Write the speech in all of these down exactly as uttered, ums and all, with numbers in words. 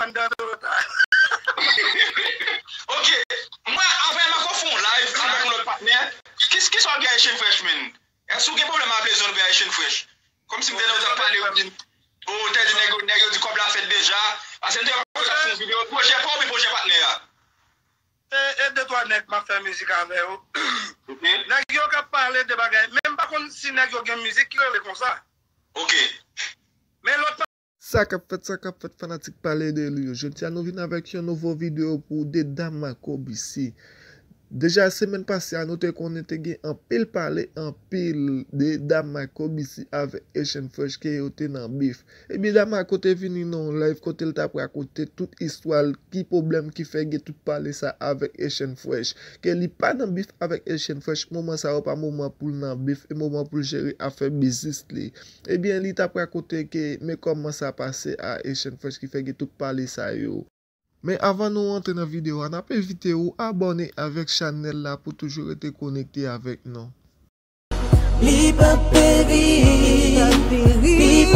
Ann dan total. Ok. Mwen, anvan Marco fè yon live avèk yon lòt patnè. Kis, kisa w gen Haitian Fresh, man? Èske w gen pwoblèm avè zòn vè Haitian Fresh? Kòmsi m te nan w t ap pale, w di, o, w te di nèg yo, nèg yo di kòb la fèt deja. Paske m te wè w t ap fè yon videyo, pwojè pa w oubyen pwojè patnè a? E, e de twa nèg m ap fè mizik avè yo. Ok. Nèg yo k ap pale de bagay, men m pa konn si nèg yo gen mizik ki rele konsa. Ok. Men lòt pa- Sa k ap fèt, sa k ap fèt, fanatik Pale de Li yo. Jodi a, nou vin avèk yon nouvo videyo pou de Dam Marco B C. Deja, semèn pase a, nou te konnen te gen anpil pale, anpil de Dam Marco B C avèk Haitian Fresh ke yo te nan bif. Ebyen, Dam Marco te vini nan yon live kote l t ap rakonte tout istwa l, ki pwoblèm ki fè gen tout pale sa avèk Haitian Fresh. Ke li pa nan bif avèk Haitian Fresh, moman sa yo pa moman pou l nan bif, e moman pou l jere afè biznis li. Ebyen, li t ap rakonte ke men kòman sa pase a Haitian Fresh ki fè gen tout pale sa yo. Men avan nou antre nan videyo a, n ap envite w abòne avèk chanèl la pou toujou rete konekte avèk nou. Li p ap peri, li p ap peri, li p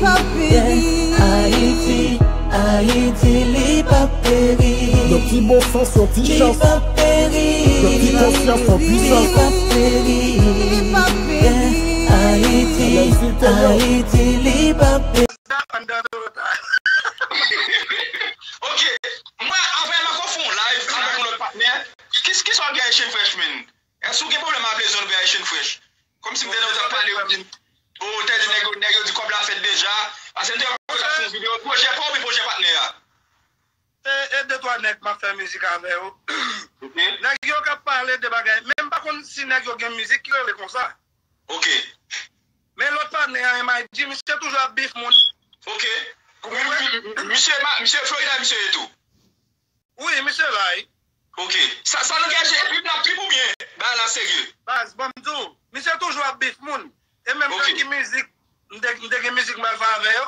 ap peri. Yeah, Ayiti, Ayiti, li p ap peri. Yon ti bon sans, yon ti chans, yon ti konsyans, yon pwisans. Li p ap peri, li p ap peri. Yeah, Ayiti, Ayiti, li p ap peri. Ann dan total. Ok. Mwen, anvan Marco fè yon live avèk yon lòt patnè. Kis, kisa w gen Haitian Fresh, man? Èske w gen pwoblèm avè zòn vè Haitian Fresh? Kòmsi m te nan w t ap pale, w di, o, w te di nèg yo, nèg yo di kòb la fèt deja. Paske m te wè w t ap fè yon videyo, pwojè pa w oubyen pwojè patnè a? E, e de twa nèg m ap fè mizik avè yo. Ok. Nèg yo k ap pale de bagay, men m pa konn si nèg yo gen mizik ki rele konsa. Ok. Men lòt patnè a, M I G, misye toujou ap bif moun. Ok. Ou konprann? Misye, misye Florida, misye ye tou. Wi, misye la, wi. Ok. Sa, sa nou gen, se trip n ap trip oubyen bagay la serye? Baz, ban m di w, misye toujou ap bif moun. E menm nan ki mizik, m te, m te gen mizik m al fè avè yo.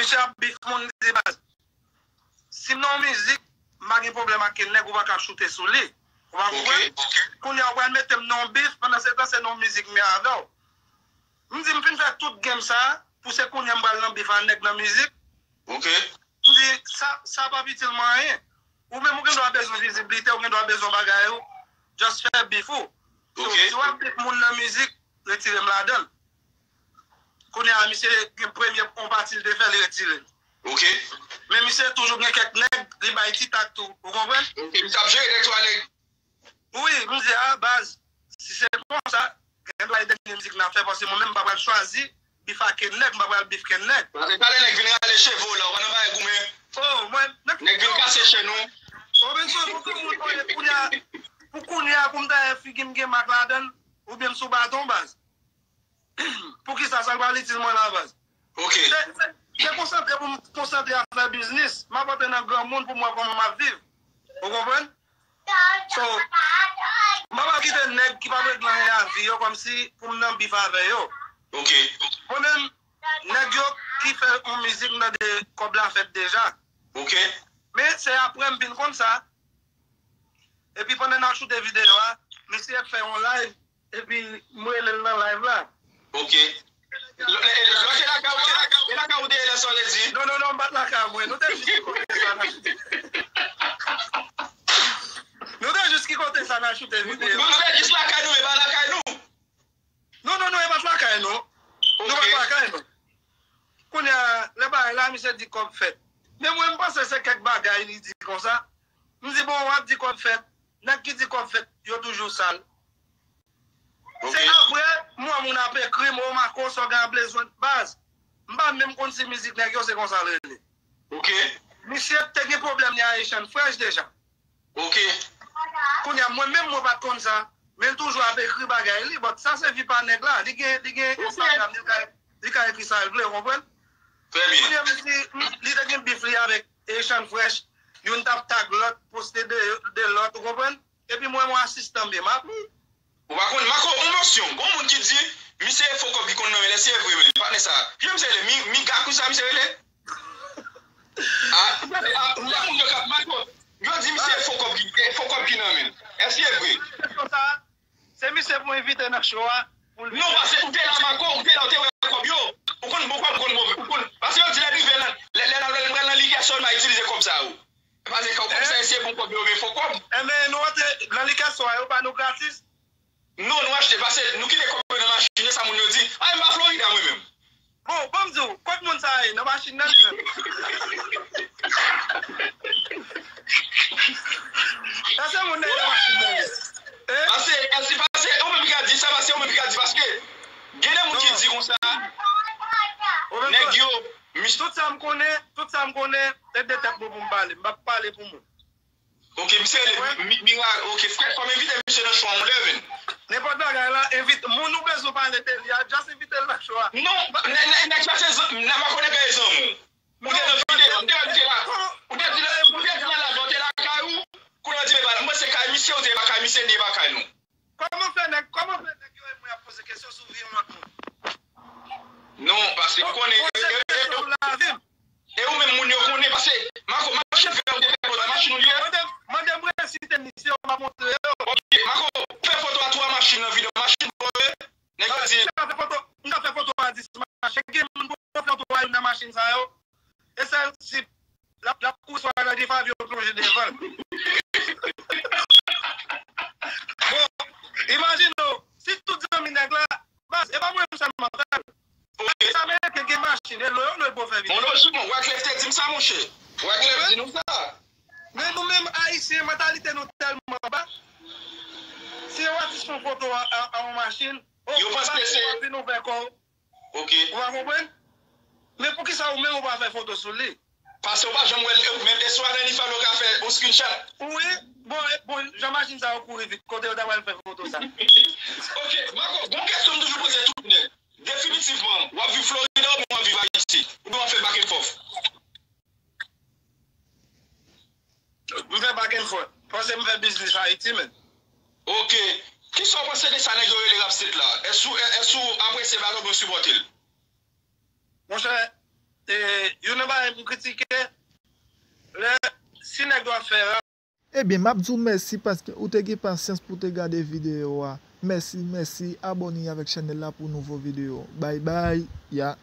Misye ap bif moun, li di, baz, si m nan yon mizik, m pa gen pwoblèm ak kenn nèg, ou pa ka choute sou li. Ou pa konprann? Kounye a, ou pral mete m nan yon bif, pandan se tan, se nan yon mizik m ye avè w. M di, m fin fè tout game sa, pou se kounye a m pral nan bif a nèg nan mizik. Ok. M di, sa, sa p ap itil mwen anyen. Ou menm ou gen dwa bezwen viziblite, ou gen dwa bezwen bagay ou. Just fè bif ou. So, ok, si w ap bif moun nan mizik, retire m ladan l. Kounye a, misye gen premye on pati l te fè, li retire l. Ok. Men misye toujou gen kèk nèg, li bay ti tak tou. Ou konprann? Ok, misye ap jere de twa nèg. Wi, m di, a, baz, si se konsa, gen dwa e dènye mizik n ap fè, paske mwen menm m pa pral chwazi bif a kenn nèg, m pa pral bif kenn nèg. Paske talè nèg vin rale cheve w la, ou pa nan bagay goumen. Oh, mwen, nèg vin kase chenn ou. Oh, men so, pou kounye a, pou kounye a, pou m ta figi m gen mak ladan l, oubyen m sou baton, baz. Poukisa sa l pral itil mwen la, baz? Ok. Se, se, se konsantre pou m konsantre a fè biznis. M ap antre nan granmoun pou m wè kòman m ap viv. Ou konprann? So, m pa pral kite nèg ki pa regle anyen a vi yo kòmsi pou m nan bif avè yo. Ok. Mwen menm, nèg yo ki fè yon mizik m tande kòb la fèt deja. Ok. Men se apre m vin konn sa. Epi pandan n ap choute videyo a, misye fè yon live, epi m rele l nan live la. Ok. Lè, lè, lè, lè, se lakay ou te, se lakay ou te ye lè sa w te di? Non, non, non, m pa t lakay mwen. Nou te jis ki kote sa n ap choute. Nou te jis ki kote sa n ap choute videyo. Nou, nou te jis lakay nou, e pa lakay nou. Non, non, non, e pa t lakay nou. Nou pa t lakay nou. Kounye a, lè bagay la, misye di kòb fèt. Men mwen, m panse se kèk bagay li di konsa. M di, bon, w ap di kòb fèt. Nèg ki di kòb fèt, yo toujou sal. Ok. Se apre, m wè moun ap ekri m, o Marco, sa w gen ap bezwen baz. M pa menm konn si mizik nèg yo se konsa l rele. Ok. Misye te gen pwoblèm li a Haitian Fresh deja. Ok. Kounye a, mwen menm, mwen pa t konn sa. Men l toujou ap ekri bagay li, but sa se vi pa nèg la. Li gen, li gen Instagram, li ka, li ka ekri sa l vle, ou konprann? Trè byen. Kounye a, m di, m, li te gen bif li avèk Haitian Fresh. Youn t ap tag lòt, poste de, de lòt, ou konprann? Epi mwen, mwen asistan m ye, m ap li. Ou pa konn, Marco, yon mensyon. Gon moun ki di, misye e fo kòb ki konn nan men l, èske e vre menm? Patnè sa, jan misye rele, Mi, Miga, konsa misye rele? A, a, moun yo k ap, Marco, yo di misye e fo kòb ki, e fo kòb ki nan men l. Èske e vre? Se misye pou envite nan show a, pou l vin. Non, paske ou te la, Marco, ou te la, ou te wè kòb yo. Ou konn bon kòb, ou konn move, ou konn, paske yo di lè drive nan, lè, lè swa yo ba nou gratis? Non, nou achte, pase nou kite kòb yo nan machin, e sa moun yo di. Ay, m pa Florida, mwen menm. Bon, ban m di w, kot moun sa a ye nan machin nan li menm? Èske moun nan ye nan machin nan li? Eh? Pase, èske, pase, ou menm ki ka di sa, pase, ou menm ki ka di, paske gen de moun ki di konsa, nèg yo, mis- Tout sa m konnen, tout sa m konnen, se de tèt mwen pou m pale. M p ap pale pou moun. Ok, misye rele Mi- Mira, ok, frè, kòm envite misye nan show a, yon lè vin. Nenpòt bagay la, envite moun ou bezwen pale de li a, just envite l nan show a. Non, nè- nè- nèg sa se zan- nèg pa konnen kay zanmi w. Ou te nan videyo, m te wè misye la. Ou te di la, ou te di la, la, ou te lakay ou. Kounye a w di, men pa, mwen se kay misye, ou te pa kay misye, li pa kay nou. Kòman fè nèg, kòman fè nèg yo e mwen ap poze kesyon sou vi yon lòt moun? Non, paske m konnen. Poze kesyon sou lavi m. E ou menm moun yo konnen, paske Mako, machin vè ou te fè foto, machin ou li ye? Mande, mande mwen si te misye yo, m ap montre yo. Ok, Mako, fè foto a twa machin nan videyo, machin pa w ye? Nèg yo di. M ka fè foto, m ka fè foto a dis machin. Gen moun pou fè foto a youn nan machin sa yo. E sèl si l ap, l ap kouri sou Fabio plonje devan l. Bon, imajine w, si tout zanmi nèg la, baz, e pa mwen menm sèlman m ap fè l. Ok. Sa Ameriken gen machin, e lwe yo lwe pou fè videyo. Bon, lojikman, Wyclef te di m sa, monchè. Wyclef di nou sa. Men nou menm Ayisyen, mantalite nou tèlman ba. Si yon atis fè yon foto a, a, a yon machin, oh, yo panse se vin ouvè kò w. Ok. Ou pa konprann? Men poukisa ou menm ou pa fè foto sou li? Paske ou pa janm wè l, men e sou Anani Falo ka fè yon screenshot. Wi, bon, e, bon, jan machin sa yo kouri vit, kote yo ta pral fè foto sa? Ok, Mako, gon kesyon m toujou poze tout nèg. Definitivman, w ap viv Florida oubyen w ap viv Ayiti? Oubyen w ap fè back and forth? M fè back and forth. Paske m fè biznis Ayiti, men. Ok. Kisa w panse de sa nèg yo rele rap state la? Èske w, èske w apresye bagay oubyen w sipòte l? Monchè, e, youn nan bagay pou kritike, lè, si nèg yo ap fè rap, Ebyen, m ap di w mèsi paske ou te gen pasyans pou w te gade videyo a. Mèsi, mèsi, abòne avèk chanèl la pou nouvo videyo. Bye bye, ya.